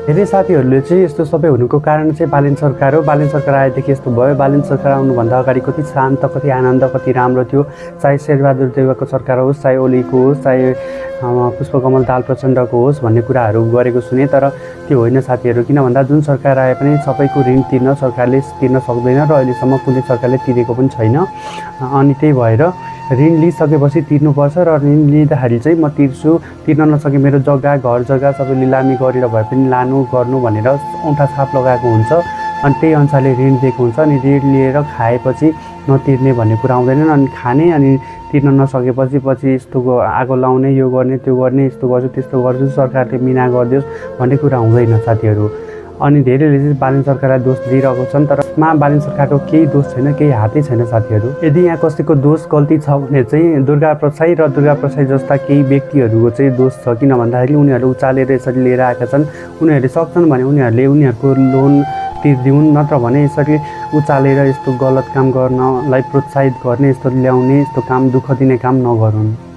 धेरै साथीहरूले चाहिँ यस्तो सबै हुनुको कारण चाहिँ बालेन सरकार हो। बालेन सरकार आएदेखि यस्तो भयो। बालेन सरकार आउनुभन्दा अगाडि कति शान्त, कति आनन्द, कति राम्रो थियो। चाहे शेरबहादुर देउवाको सरकार होस्, चाहे ओलीको होस्, चाहे पुष्पकमल दाहाल प्रचण्डको होस् भन्ने कुराहरू गरेको सुने। तर त्यो होइन साथीहरू, किन भन्दा जुन सरकार आए पनि सबैको ऋण तिर्न सरकारले तिर्न सक्दैन र अहिलेसम्म कुनै सरकारले तिरेको पनि छैन। अनि त्यही भएर ऋण लिइसकेपछि तिर्नुपर्छ र ऋण लिँदाखेरि चाहिँ म तिर्न नसके मेरो जग्गा घर जग्गा सबै लिलामी गरेर भए पनि गर्नु भनेर औँठा छाप लगाएको हुन्छ। अनि त्यही अनुसारले ऋण दिएको हुन्छ। अनि ऋण लिएर खाएपछि नतिर्ने भन्ने कुरा आउँदैन। अनि खाने अनि तिर्न नसकेपछि यस्तो आगो लाउने, यो गर्ने, त्यो गर्ने, यस्तो गर्छु त्यस्तो गर्छु, सरकारले मिना गरिदियोस् भन्ने कुरा हुँदैन साथीहरू। अनि धेरैले चाहिँ बालेन सरकारलाई दोष दिइरहेको छन्, तर यसमा बालेन सरकारको केही दोष छैन, केही हातै छैन साथीहरू। यदि यहाँ कसैको दोष गल्ती छ भने चाहिँ दुर्गा प्रसाई र दुर्गा प्रसाई जस्ता केही व्यक्तिहरूको चाहिँ दोष छ। किन भन्दाखेरि उनीहरूले उचालेर यसरी लिएर आएका छन्। उनीहरूले सक्छन् भने उनीहरूले उनीहरूको लोन तिर्दिउन्, नत्र भने यसरी उचालेर यस्तो गलत काम गर्नलाई प्रोत्साहित गर्ने, यस्तो ल्याउने, यस्तो काम दुःख दिने काम नगरून्।